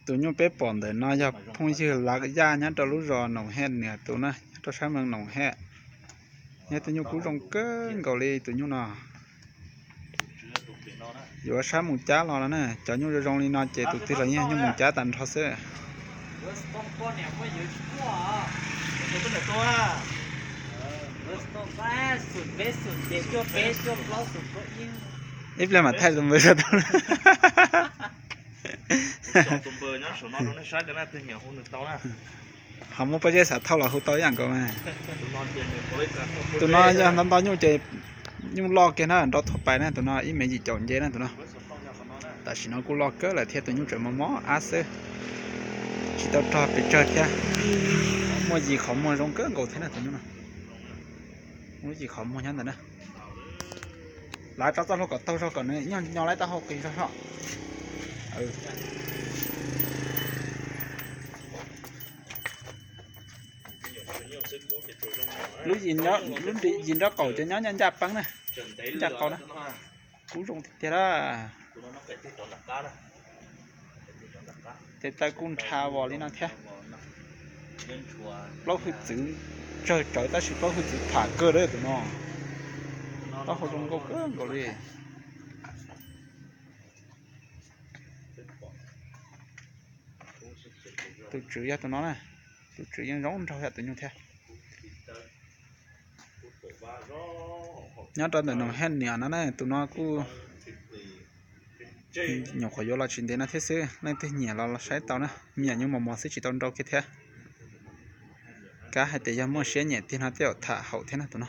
Tus nyuj peb pom ntawm no yog phooj ywg Lav Yaj nyob rau lub zos Noom Hej Niam tus na, nyob rau sab mees Noom Hej. Yog tus nyuj kub zoo kawg nkaus li tus nyuj no. Yuav sab mus cab los no na, cov nyuj zoo zoo li no ces tus twg los yeej nyuj mus cab tag nrho xwb. Ib pliag mam thaij tus npawg sawv tau. Ho muaj pob zeb xav thauj los hu tau ib yam nkaus mas. Tus no yog nto nto nyuj ces nyuj loj kiag na, nrau thuav pais na, tus no ib mev yim caum nce na tus no. Tam sim no kuj loj kawg lawm thiab, tus nyuj tseem mos mos ab xwb, tsis tau rog pes tsawg thiab. Muaj yim qhov muag zoo kawg nkaus thiab na tus nyuj no. Muaj yim qhov muag nyob ntawd na. Lawv tso txoj hlua kom taug zog kom nws nyob nyo laib taub hau qis zog zog. Lub yim nyob, lub yim nraub qaum ces nyob ncaj ncaj peeb na, ncaj qau na. Kub zoo tiag tiag lawm. Tes taw kuj nrhav vos li no thiab. Plaub hwj txwv tsawg tsawv tab sis plaub hwj txwv tham kawg lawm tus no. Taub hau zoo nkauj kawg nkaus li. Tus tswv yog tus no na, tus tswv yeej zoo nraug yam tus nyuj thiab. Nyob rau ntawm Noom Hej Niam no na, tus no kuj nyuam qhuav yuav los tsis ntev no thiab xwb, leej twg nyiam los los saib tau na, me nyuam nyuj mos mos xwb tsis tau nrau kiag thiab. Kab hais tias yog muaj siab nyiam tiag no tej zaum tham haum thiab na tus no.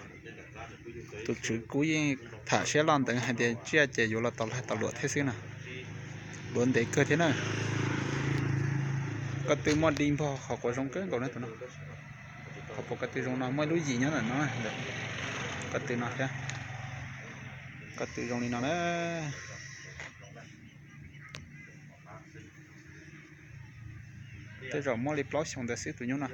Tus tswv kuj yeej tham siab loj ntev hais tias tsiaj ces yuav los tos lag tos luam thiab xwb na. Luav ntev kawg thiab na. Ko tw muaj di npog qhov quav zoo kawg nkaus na tus no. Qhov puas ko tw zoo no muaj ib lub yim nyob ntawm no, ko tw no thiab. Ko tw zoo li no na. Tej zaum muaj li plaub xyoos ntawd xwb tus nyuj no.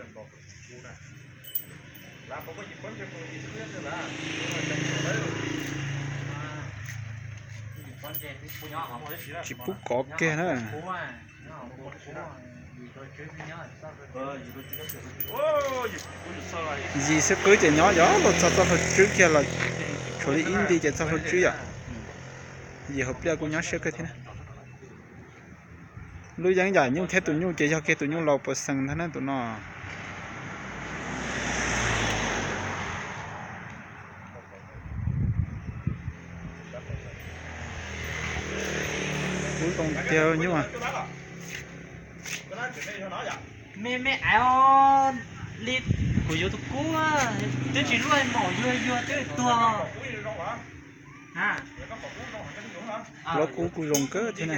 Tsis pub kov kiag na. Yim xwb qwb ces nyob yog los txog txoj hlua tswb kiag los tshuav li ib nti ces txog hlua tswb yom. Yim hauv pliaj kuj nyob siab kawg thiab na. Lub yeeb yam nyuj thiab tus nyuj ces yog kiag tus nyuj laus puas xees ntag na tus no. Kub zoo tiag nyuj. Me me aiv li kuv yuav tus kub twb tsis luaj mom yuag yuag twb tuag. Lub kub kuj zoo kawg thiab na.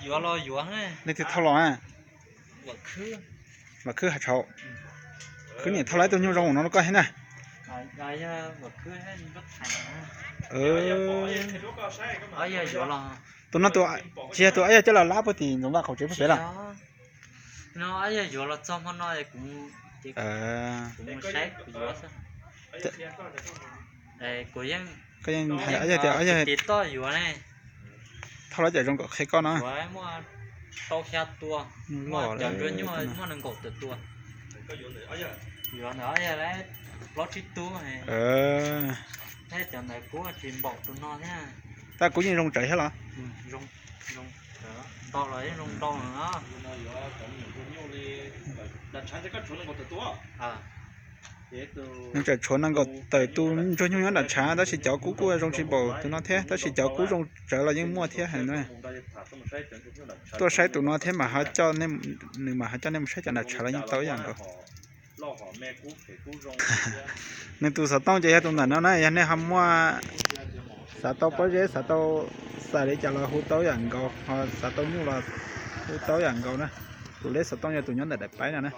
Yuav los yuav. Leej twg thauj los na? Vam Khwb Hav Tshauv. Khwb niam thauj lawv tus nyuj zoo no rau koj thiab na. Tus no tus, tsis yog tus ab yog coj los lab puag tim ntxoov vaj qaum tsev puag pem los? Koj yeej hais tias ab yog thauj lawv cov zoo kom qhia koj no. Tab kuv yeej zoo tsawv thiab los? Nws tseem tshuav nees nkaum tawm tus ntsuag nyuj nyob nram tshav tab sis cov kub kuj zoo tsis npaum tus no thiab, tab sis cov kub zoo tsawv los yeej muaj thiab hais no. Tuaj saib tus no thiab mam ho coj, nws mam ho coj nej mus saib cov nram tshav los yeej tau ib yam nkaus. Nws tus xov tooj ces yog tus ntawm no na, yog nej ho muaj xav tau pob zeb xav tau xais li cas los hu tau ib yam nkaus, ho xav tau nyuj los hu tau ib yam nkaus na. Tus leb xov tooj yog tus nyob ntawm daim paib no na.